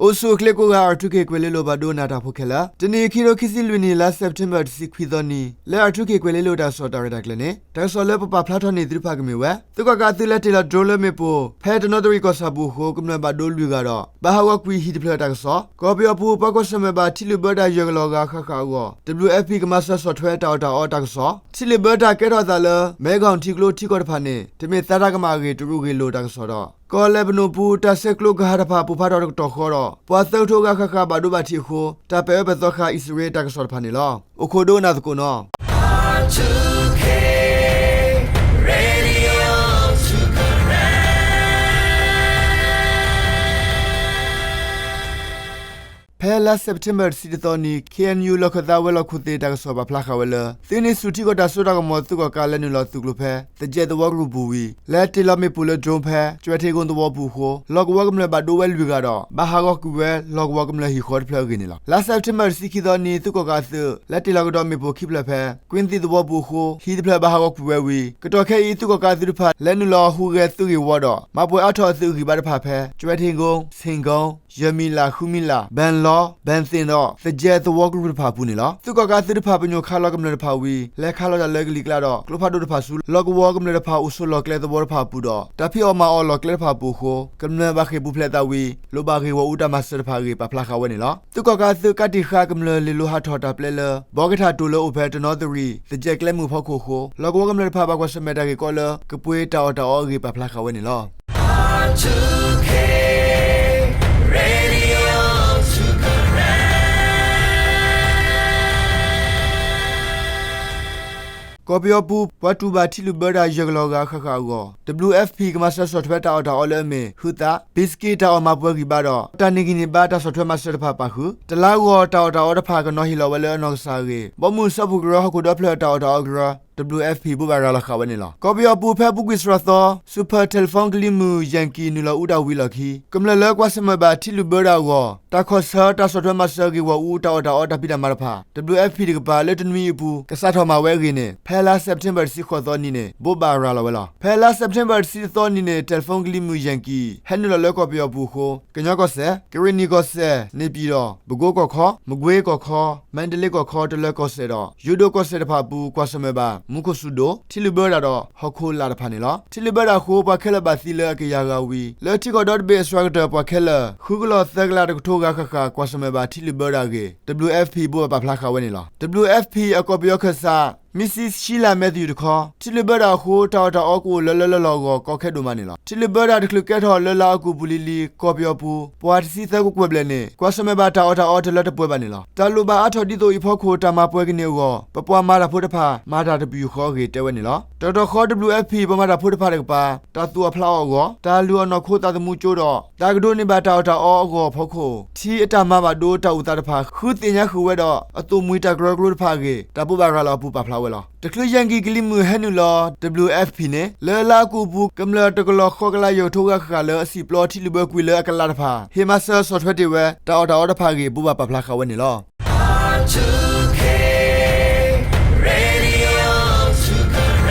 အိၣ်ဆူၣ်အိၣ်ချ့ကိးဂၤ R two K ကွဲၤလ့လိၤ ဘၣ်ဒိနးတၢ်ဖိခဲလၢာ်, တနံၤအံၤ ခံကထိခံဆံလွံၢ်နံၣ် လါစဲးပထ့ဘၢၣ် တဆံခွံသီနံၤ လၢ R two K ကွဲၤလ့လိၤ တၢ်ကစီၣ်တၢ်ရဲၣ်တၢ်ကျဲၤန့ၣ် တၢ်ကစီၣ်လၢပပာ်ဖျါထီၣ်န့ၢ်သုတဖၣ်ကမ့ၢ်ဝဲ သုးကီၣ်ကးအသုးလဲၤတ့ၢ်လီၤ drone လၢမ့ၣ်ပိၢ် ဖဲတနီသရံၣ်ကီၢ်ဆၣ်ပူၤအဃိ ကမျၢၢ်ဘၣ်ဒိလွံၢ်ဂၤဒီး ဘၣ်ဟးဂီၤကွံာ်ဟံၣ်တဖျၢၣ်တၢ်ကစီၣ်, ကီၢ်ပယီၤပူၤ ပှၤကွၢ်ဆၢၣ်မဲာ်ဘၣ်ထံလုၢ်ဘၢတၢ်ယဲၢ်ကလီၤဂၤဃၣ်ဃၣ်အဂီၢ် W F P ကမၤစၢၤဆီၣ်ထွဲတၢ်အီၣ်တၢ်အီတၢ်ကစီၣ်, ထံလုၢ်ဘၢတၢ်ကဲထီၣ်အသးလၢ မဲခီၣ်ထံကျိထံကီၢ်တဖၣ်န့ၣ် တမ့ၢ်သါတၢ်ကမၣ်အဂ့ၢ် တရူးဂ့ၢ်လိာ်တၢ်ကစီၣ်ဒီး ကီၢ်လဲၤပနိၣ်ပူၤ တၢ်ဆဲးကျိးကဟၣ်တဖၣ်ပိၢ်ဖးထီၣ်တကတီၢ်ဃီဒီး ပှၤသၢကထိဂၤဃၣ်ဃၣ်ဘၣ်ဒိဘၣ်ထံးအဃိ တၢ်ပဲာ်အၢပဲာ်သီဃာ်အံၣ်စရ့လးတၢ်ကစီၣ်တဖၣ်န့ၣ်လီၤ. အိၣ်ခိးဒိကနၣ်သကိးနီၤ. ဖဲလါစဲးပထ့ဘၢၣ် တဆံတသီနံၤ K N U လီၢ်ခၢၣ်သးဝဲၤလီၢ်ခိၣ်သ့ၣ်တၢ်ကစီၣ်ပာ်ဖျါဃာ်ဝဲလၢ သုးန့ၢ်ဆူၣ်ထံကီၢ်တၢ်စိတၢ်ကမီၤသုးကီၣ်ကးလဲၤနုာ်လီၤသုးကျိၤဖဲ သယဲၢ်သဝီကရူၢ်ပူၤဝံၤ လဲၤတ့ၢ်လီၤမ့ၣ်ပိၢ်လၢ drone ဖဲ ကၠွဲၤထ့ၣ်ကိသဝီပူၤအဃိ လီၢ်ကဝီၤကမျၢၢ်ဘၣ်ဒိဝဲလွံၢ်ဂၤဒီး ဘၣ်ဟးဂီၤကွံာ်ဝဲလီၢ်ကဝီၤကမျၢၢ်ဟံၣ်ဃီတဖျၢၣ်အဂ့ၢ်န့ၣ်လီၤ. လါစဲးပထ့ဘၢၣ် တဆံခံသီနံၤ သုးကီၣ်ကးအသုး လဲၤတ့ၢ်လီၤကဒီးမ့ၣ်ပိၢ်ခံဖျၢၣ်ဖဲ ကွ့သံၣ်သဝီပူၤအဃိ ဟံၣ်တဖျၢၣ်ဘၣ်ဟးဂီၤကွံာ်ဝဲဝံၤ ကတီၢ်ခဲအံၤ သုးကီၣ်ကးအသုးတဖၣ် လဲၤနုာ်လီၤဟူးဂဲၤသုးဂ့ၢ်ဝီဒီး မၤပှဲၤအါထီၣ်အသုးအဂံၢ်ဘါတဖၣ်ဖဲ ကၠွဲၤထ့ၣ်ကိ, ဆ့ၣ်ကိ, ယဲၢ်မံၤလး, ဃုမံၤလး, ဘၣ်လီ, ဘၣ်သ့ၣ်ဒီး သယဲၢ်သဝီကရူၢ်တဖၣ်အပူၤန့ၣ်လီၤ. သုးကီၣ်ကးအသုးတဖၣ် ပညိၣ်ခးလီၤကမျၢၢ်တဖၣ်ဝံၤ လဲၤခးလီၤတၢ်လၢကလံၤကျါဒီး ကျိဖးဒိၣ်တဖၣ်ဆူ လီၢ်ကဝီၤကမျၢၢ်တဖၣ်အိၣ်ဆိးလီၢ်ကျဲသဝီတဖၣ်အပူၤဒီး တၢ်ဖံးအီၣ်မၤအီၣ်လီၢ်ကျဲတဖၣ်အပူၤအဃိ ကမျၢၢ်ဘၣ်ဃ့ၢ်ပူၤဖျဲးသးဝံၤ လိၣ်ဘၣ်ဂ့ၢ်ဂီၢ်အူတၢ်မၤစၢၤတဖၣ်အဂ့ၢ် ပာ်ဖျါဃာ်ဝဲန့ၣ်လီၤ. သုးကီၣ်ကးအသုး ကးတံာ်ဃာ်ကမျၢၢ်လ့ၢ်လိၤဟးထီၣ်တၢ်ပျဲလၢ ဘီကထၣ်တိၤလၢအိၣ်ဖဲတနီသရံၣ် သယဲၢ်ကျဲမုၢ်အဖီခိၣ်အဃိ လီၢ်ကဝီၤကမျၢၢ်တဖၣ် ဘၣ်ကွၢ်ဆၢၣ်မဲာ်တၢ်ဂ့ၢ်ကီလၢ ကပှ့ၤတၢ်အီၣ်တၢ်အီအဂ့ၢ် ပာ်ဖျါဃာ်ဝဲန့ၣ်လီၤ. ကီၢ်ပယီၤပူၤ ပှၤတူၢ်ဘၣ်ထံလုၢ်ဘၢတၢ်ယဲၢ်ကလီၤဂၤဃၣ်ဃၣ်အဂီၢ် W F P ကမၤစၢၤဆီၣ်ထွဲတၢ်အီၣ်တၢ်အီလၢအမ့ၢ် ဟုသး, ဘံၣ်စက့ တၢ်အီၣ်မၤပှဲၤဂံၢ်ဘါဒီး တၢ်န့ၢ်ဂံၢ်န့ၢ်ဘါတၢ်ဆီၣ်ထွဲမၤစၢၤတဖၣ်ပာ်ဃုာ် တလါအဂီၢ် တၢ်အီၣ်တၢ်အီတဖၣ်ကနီၤဟ့ၣ်လီၤဝဲလၢအနီၢ်ကစၢ်အဂ့ၢ် ဘီမုၢ်စၢဖှိၣ်ကရၢ ဟီၣ်ခိၣ်ဒီဖျၢၣ်တၢ်အီၣ်တၢ်အီကရၢ W F P ဘိးဘၣ်ရၤလီၤဃာ်ဝဲန့ၣ်လီၤ. ကီၢ်ပယီၤပူၤဖဲဘူးကွံာ်စှၤသီ Super Telephone ကလံၤမုၢ် Yankee နုာ်လီၤအူတၢ်ဝံၤအလီၢ်ခံ ကမျၢၢ်လၢကွၢ်ဆၢၣ်မဲာ်ဘၣ်ထံလုၢ်ဘၢတၢ်အဂီၢ် တၢ်ခီၣ်ဆၢတၢ်ဆီၣ်ထွဲမၤစၢၤဂ့ၢ်ဂီၢ်အူတၢ်အီၣ်တၢ်အီတၢ်ဖံးတၢ်မၤတဖၣ် W F P တကပၤ လၢတနွံအံၤအပူၤ ကစးထီၣ်မၤဝဲအဂ့ၢ်န့ၣ် ဖဲလါစဲးပထ့ဘၢၣ် တဆံဃိးသီနံၤန့ၣ် ဘိးဘၣ်ရၤလီၤဝဲလီၤ. ဖဲလါစဲးပထ့ဘၢၣ် တဆံတသီနံၤန့ၣ် Telephone ကလံၤမုၢ် Yankee ဟဲနုာ်လီၤလၢကီၢ်ပယီၤပူၤအဃိ ကညီကီၢ်စဲၣ်, ကရ့ၣ်နံၣ်ကီၢ်စဲၣ်, န့ၣ်ပၠံၣ်တီၣ်, ပဲခူးကီၢ်ခီ, မကွ့ကီၢ်ခီ, မါတလ့ကီၢ်ခီ, တလၢၤကီၢ်စဲၣ်ဒီး ယိၤဒိၣ်ကီၢ်စဲၣ်တဖၣ်အပူၤ ကွၢ်ဆၢၣ်မဲာ်ဘၣ် မူခိၣ်စူၤဒိၣ်, ထံလုၢ်ဘၢတၢ်ဒီး ဟီၣ်ခိၣ်လာ်တဖၣ်န့ၣ်လီၤ. ထံလုၢ်ဘၢတၢ်အဃိ ပှၤခဲလၢာ်ဘၣ်သံလၢအကယၤဂၤဝံၤ လၢထံကီၢ်ဒီတဘ့ၣ်အစှၤကတၢၢ်ပှၤခဲလၢာ် ဃုကလီၢ်သၢကလးတကထိဂၤဃၣ်ဃၣ် ကွၢ်ဆၢၣ်မဲာ်ဘၣ်ထံလုၢ်ဘၢတၢ်အဂ့ၢ် W F P ဘိးဘၣ်ပာ်ဖျါဃာ်ဝဲန့ၣ်လီၤ. W F P အကီၢ်ပယီၤခၢၣ်စး Missus Sheila Matthews တခီ ထံလုၢ်ဘၢတၢ်အဃိ တၢ်အီၣ်တၢ်အီကအိၣ်လၢလၢလီၢ်လီၢ်အဂီၢ် ကီခဲဒိၣ်မးန့ၣ်လီၤ. ထံလုၢ်ဘၢတၢ်တချုးကဲထီၣ်လၢလါအီကူးပူၤလံၤလံၤ ကီၢ်ပယီၤပူၤ ပှၤတဆံသၢကကွဲၢ်ဘျဲၣ်န့ၣ် ကွၢ်ဆၢၣ်မဲာ်ဘၣ်တၢ်အီၣ်တၢ်အီတလၢတပှဲၤဘၣ်န့ၣ်လီၤ. တၢ်လိၣ်ဘၣ်အါထီၣ်ဒ်သိးအံၤအဖီခိၣ် တၢ်မၤပှဲၤကန့ၢ်အဂီၢ် ပပှၤမၤတၢ်ဖိတဖၣ် မၤတၢ်တပယူာ်ဃီအဂ့ၢ်တဲဝဲန့ၣ်လီၤ. တကတီၢ်ဃီ W F P ပှၤမၤတၢ်ဖိတဖၣ်တကပၤ တၢ်သူၣ်အီၣ်ဖျးအီၣ်အဂီၢ် တၢ်လုၢ်အီၣ်နီၢ်ခိသးသမူကၠိဒီး တၢ်ကဒိးန့ၢ်ဘၣ်တၢ်အီၣ်တၢ်အီအဂီၢ်အဖီခိၣ် ထံအတၢ်မၤဘၣ်ဒိတၢ်အိၣ်သးတဖၣ် ဃုသ့ၣ်ညါဃုာ်ဝဲဒီး အသိၣ်မှံၤတၢ်ကရၢကရိတဖၣ်အဂ့ၢ် တၢ်ဘိးဘၣ်ရၤလီၤအပူၤပာ်ဖျါဝဲလီၤ. တချုး Yankee ကလံၤမုၢ်ဟဲနုာ်လီၤ W F P န့ၣ် လၢလါအီကူးအပူၤ ကမျၢၢ်တကလီၢ်ဃိးကလးယဲၢ်ကထိဂၤဃၣ်ဃၣ်လၢအစံာ်ပျီထံလုၢ်ဘၢကွံာ်လၢအကလးတဖၣ် ဟ့ၣ်မၤစၢၤဆီၣ်ထွဲတ့ၢ်ဝဲ တၢ်အီၣ်တၢ်အီတဖၣ်အဂ့ၢ် ဘိးဘၣ်ပာ်ဖျါဃာ်ဝဲန့ၣ်လီၤ.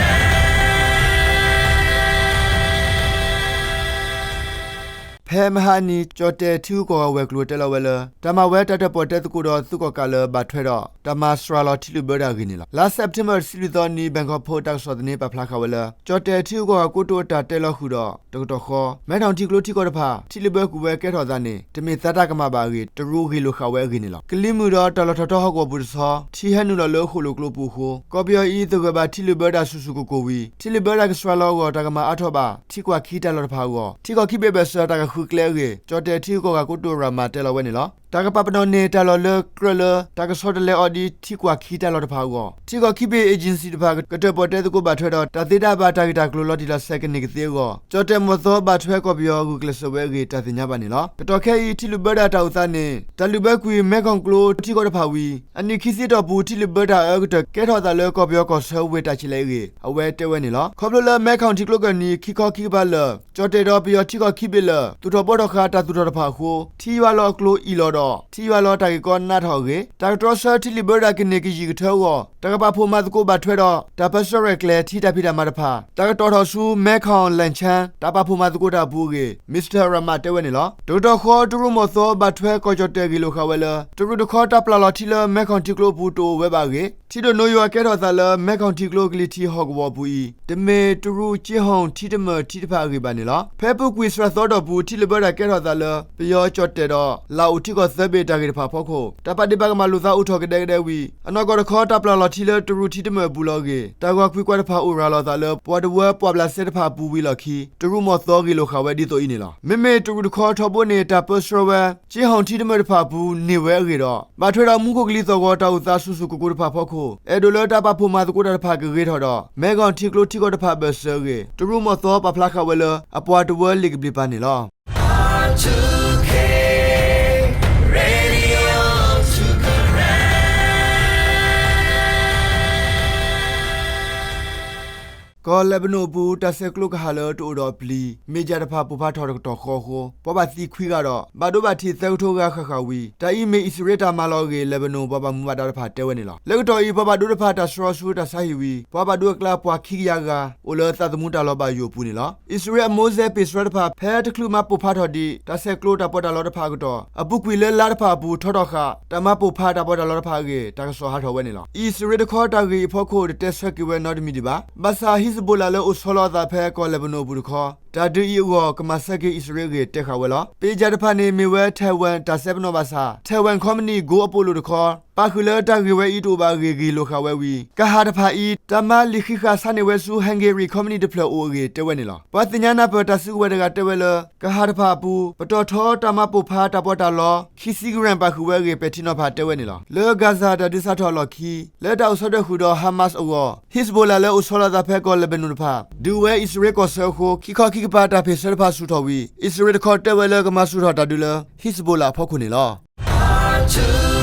ဖဲမဟါအနံၤ ကၠီၣ်တဲၣ်ထံဂုၤကီၢ်ဂၤဝဲၤကျိၤတဲလီၤဝဲလၢ တၢ်မၤဝဲတၢ်တၢၣ်ပီၣ်တဲသကိးဒီးသုးကီၣ်ကးလၢဘၣ်ထွဲဒီး တၢ်မၤစှၤလီၤထံလုၢ်ဘၢတၢ်အဂ့ၢ်န့ၣ်လီၤ. လါစဲးပထ့ဘၢၣ် တဆံလွံၢ်သီနံၤ Bangkok Post တၢ်ကစီၣ်သန့ ပာ်ဖျါဃာ်ဝဲလၢ ကၠီၣ်တဲၣ်ထံဂုၤကီၢ်ဂၤကိတိာ်အတၢ်တဲလီၤဃုာ်ဒီး တကတီၢ်ဃီ မဲထီၣ်ထံကျိထံကီၢ်တဖၣ် ထံလုၢ်ဘၢကွံာ်ဝဲကဲထီၣ်အသးန့ၣ် တမ့ၢ်သါတၢ်ကမၣ်ဘၣ်အဂ့ၢ် တရူးဂ့ၢ်လိာ်ဃာ်ဝဲအဂ့ၢ်န့ၣ်လီၤ. ကလံၤမုၢ်ဒီးတၢ်လီၢ်ထီၣ်ထီဟီၣ်ကဝီၤပူၤတဆီ ထံဟဲနုာ်လီၤလၢဃိၣ်လိာ်ကျိပူၤအဃိ ကီၢ်ပယီၤအံၤ သဂၢၢ်ဘၣ်ထံလုၢ်ဘၢတၢ်ဆူၣ်ဆူၣ်ကိၢ်ကိၢ်ဝံၤ ထံလုၢ်ဘၢတၢ်ကစှၤလီၤအဂီၢ် တၢ်ကမၤအါထီၣ်ဘၣ် ထံကွၢ်ခံတၢ်လီၢ်တဖၣ်အဂီၢ် ထံကီၢ်ခံဘ့ၣ်အဘၢၣ်စၢၤတၢ်ကဃုကျဲအဂ့ၢ် ကၠီၣ်တဲၣ်ထံဂုၤကီၢ်ဂၤကိတိာ် Rama တဲလီၤဝဲန့ၣ်လီၤ. တၢ်ကပာ်ပနီၣ်န့ၢ်တၢ်လီၢ်လၢကြၢးလၢ တၢ်ကဆီတလဲအီၤဒ်ထံကွၢ်ခံတၢ်လီၢ်တဖၣ်အဂီၢ် ထံကီၢ်ခံဘ့ၣ် agency တဖၣ် ကတၢၣ်ပီၣ်တဲသကိးဘၣ်ထွဲဒီး တၢ်သ့တၢ်ဘၣ်တၢ်ဂ့ၢ်တၢ်ကျိၤလီၤတံၢ်လီၤဆဲးကန့ၢ်ကသ့အဂီၢ် ကၠီၣ်တဲၣ်မီၢ်သီဘၣ်ထွဲကီၢ်ပယီၤဂုာ်ကျဲးစၢးဝဲအဂ့ၢ် တၢ်သ့ၣ်ညါဘၣ်န့ၣ်လီၤ. ကတီၢ်ခဲအံၤ ထံလုၢ်ဘၢတၢ်တၢ်အိၣ်သးန့ၣ် တၢ်လုၢ်ဘၢကွံာ် မဲခီၣ်ကျိထံကီၢ်တဖၣ်ဝံၤ အနံၣ်ခံဆံတီၢ်ပူၤ ထံလုၢ်ဘၢတၢ်အအၢကတၢၢ် ကဲထီၣ်အသးလၢကီၢ်ပယီၤကီၢ်ဆၢဝ့ၢ်တၢ်ဆံးလဲအဂ့ၢ် အဝဲတဲဝဲန့ၣ်လီၤ. ခီဖျိလၢမဲခီၣ်ထံကျိကၢၢ်နံၤ ခံခီခံကပၤလၢာ် ကၠီၣ်တဲၣ်ဒီးပယီၤထံကီၢ်ခံဘ့ၣ်လၢာ် ထီၣ်ဘီထီၣ်ဃာ်တၢ်သူၣ်ထီၣ်တဖၣ်အဃိ ထံယွၤလီၤအကျိၤအံၣ်လီၤဒီး ထံယွၤလီၤတၢ်ဂ့ၢ်ကီနးထီၣ်အဂ့ၢ် တၢ်ကတြီဆၢထံလုၢ်ဘၢတၢ်ကန့ၢ်ကယံာ်ကထၢအဂီၢ် တၢ်ကပာ်ဖှိၣ်မၤသကိးဘၣ်ထွဲဒီး တၢ်ပၢဆှၢရဲၣ်ကျဲၤထံတၢ်ဖံးတၢ်မၤတဖၣ် တၢ်ကတီၢ်ထီၣ်ဆူ မဲခီၣ်လဲၣ်ဆၣ် တၢ်ပာ်ဖှိၣ်မၤသကိးတၢ်အပူၤအဂ့ၢ် Mister Rama တဲဝဲန့ၣ်လီၤ. တကတီၢ်ဃီ တရူးမီၢ်သီဘၣ်ထွဲကီၢ်ကၠီၣ်တဲၣ်ဂ့ၢ်လိာ်ဃာ်ဝဲလၢ တရူးတခီတၢ်ပျၢ်လီၤထံလၢ မဲခီၣ်ထံကျိအပူၤတအိၣ်ဝဲဘၣ်အဂ့ၢ် ထံဒိၣ်နိယွၤကဲထီၣ်သးလၢ မဲခီၣ်ထံကျိကလံၤထံးဟီၣ်ကဝီၤအပူၤအံၤ တမ့ၢ်တရူးကၠ့ဟီၣ်ထံတမၢၢ်ထံတဖၣ်အဂ့ၢ်ဘၣ်န့ၣ်လီၤ. ဖဲအပူၤကွံာ်စှၤသီအတီၢ်ပူၤ ထံလုၢ်ဘၢတၢ်ကဲထီၣ်သးလၢ ပယီၤကၠီၣ်တဲၣ်ဒီး လၣ်အိၣ်ထံကီၢ်သၢဘ့ၣ်တၢ်ဂ့ၢ်တဖၣ်အဖီခိၣ် တၢ်ပာ်ဒ့ၣ်ပာ်ကမၣ်လိာ်သးအိၣ်ထီၣ်ကဒဲကဒဲဝံၤ အနီၢ်ကီၢ်တခီ တၢ်ပျၢ်လီၤထံလၢတရူးထံတမၢၢ်အပူၤလီၤအဂ့ၢ် တၢ်ဂီၤကွံာ်ကွၢ်တဖၣ်အိၣ်ရၤလီၤသးလၢ ပှၤတဝၢပှာ်ဘျးစဲတဖၣ်အပူၤဝံၤလီၢ်ခံ တရူးမီၢ်သီဂ့ၢ်လိာ်ဃာ်ဝဲဒ်သိးအံၤန့ၣ်လီၤ. မ့မ့ၢ်တရူးတခီထီဘိန့ၣ် တၢ်ပၢဆှၢဝဲ ကၠ့ဟီၣ်ထံတမၢၢ်တဖၣ်အပူၤန့ၢ်ဝဲအဂ့ၢ်ဒီး ဘၣ်ထွဲဒီးမူခိၣ်ကလံၤသီၣ်ဂီၤတၢ်အိၣ်သးဆူၣ်ဆူၣ်ကိၢ်ကိၢ်တဖၣ်အဖီခိၣ် အဲၣ်ဒိးလၢတၢ်ပာ်ဖှိၣ်မၤသကိးတၢ်တဖၣ်ကဂ့ၤထီၣ်ဒီး မဲခီၣ်ထံကျိထံကီၢ်တဖၣ်အဘၢၣ်စၢၤအဂ့ၢ် တရူးမီၢ်သီပာ်ဖျါဃာ်ဝဲလၢ အပှၤတဝၢလ့ၣ်ကဘျံးပၤန့ၣ်လီၤ. ကီၢ်လဲၤဘနိၣ်အပူၤ တၢ်ဆဲးကျိးကဟၣ်လၢတအိၣ်ဒီးအပျံၤ မ့ၢ်ကၠၣ်တဖၣ်ပိၢ်ဖးထီၣ်တကတီၢ်ဃီအဃိ ပှၤဘၣ်သံခွံဂၤဒီး ဘၣ်ဒိဘၣ်ထံးသၢကထိဂၤဃၣ်ဃၣ်ဝံၤ တၢ်အံၤမ့ၢ်အံၣ်စရ့လးတၢ်မၤလီၤအဂ့ၢ် လဲၤဘနိၣ်ပှၤဘၣ်မူဘၣ်ဒါတဖၣ်တဲဝဲန့ၣ်လီၤ. လၢကတီၢ်အံၤ ပှၤဘၣ်ဒိတဖၣ်တၢ်ဆှၢအီၤဆူတၢ်ဆါဟံၣ်ဝံၤ ပှၤဘၣ်ဒိအကျါပှၤခံကယၤဂၤ အိၣ်လၢသးသမူတၢ်လီၤဘၣ်ယိၣ်အပူၤန့ၣ်လီၤ. အံၣ်စရ့လးအမိစဲးပ့ၢ်စှၢတဖၣ် ဖဲတချုးမၤပိၢ်ဖးထီၣ်ဒံး တၢ်ဆဲးကျိးတၢ်ပီးတၢ်လီတဖၣ်အကတီၢ် အပူၤကွံာ်လၢလါတဖၣ်အပူၤထီထီၣ်ဃာ် တၢ်မၤပိၢ်ဖးတၢ်ပီးတၢ်လီတဖၣ်အဂ့ၢ် တၢ်ကစီၣ်ဟးထီၣ်ဝဲန့ၣ်လီၤ. အံၣ်စရ့လးတခီတၢ်ဂ့ၢ်အဖီခိၣ် တတဲဆၢက့ၤဝဲနီတမံၤဒံးဘၣ်. ဘၣ်ဆၣ် ဟံးစဘိးလးလၢအိၣ်ဆီလီၤအသးဖဲကီၢ်လဲၤဘနိၣ်အပူၤတခီ တၢ်ဒုးအံၤအဂီၢ် ကမၤဆၢက့ၤအံၣ်စရ့လးအဂ့ၢ်တဲဃာ်ဝဲလီၤ. ပ့ကၠၣ်တဖၣ်န့ၣ် မ့ၢ်ဝဲ Taiwan တၢ်စဲပနီၣ်ဘၣ်ဆၣ် Taiwan company Gold Apollo တခီ ပာ်ဃုာ်လၢတၢ်ဂ့ၢ်ဝဲအံၤတအိၣ်ဘၣ်အဂ့ၢ် ဂ့ၢ်လိာ်ဃာ်ဝဲဝံၤ ကဟၣ်တဖၣ်အံၤ တၢ်မၤလံာ်ဃံးဃာ်ဆါန့ၢ်ဝဲဆူ Hungary company တဖျၢၣ်အိၣ်အဂ့ၢ်တဲဝဲန့ၣ်လီၤ. ပှၤသ့ၣ်ညါနၢ်ပၢၢ်တၢ်စုကဝဲၤတဂၤတဲဝဲလၢ ကဟၣ်တဖၣ်အပူၤ ပတီၢ်ထီတၢ်မၤပိၢ်ဖးတၢ်ပီးတၢ်လီ ခံဆံကရၢၢ်ပာ်ဃုာ်ဝဲအဂ့ၢ် ပဲာ်ထံနီၤဖးတဲဝဲန့ၣ်လီၤ. လၢ Gaza တၢ်ဒုးစးထီၣ်အလီၢ်ခံ လၢတၢ်အိၣ်ဆီဒၢၣ်ဃုာ်ဒီး Hamas အဂီၢ် ဟံးစဘိးလး လၢအိၣ်ဆီလီၤအသးဖဲကီၢ်လဲၤဘနိၣ်တဖၣ် ဒုးဝဲအံၣ်စရ့လးကီၢ်ဆၢအဃိ ခံခီခံကပၤတၢ်ဖ့ၣ်ဆၢတဖၣ်ဆူၣ်ထီၣ်ဝံၤ အံၣ်စရ့လးတခီတဲဝဲလၢ ကမၤဆူၣ်ထီၣ်တၢ်ဒုးလၢ ဟံးစဘိးလးအဖီခိၣ်န့ၣ်လီၤ.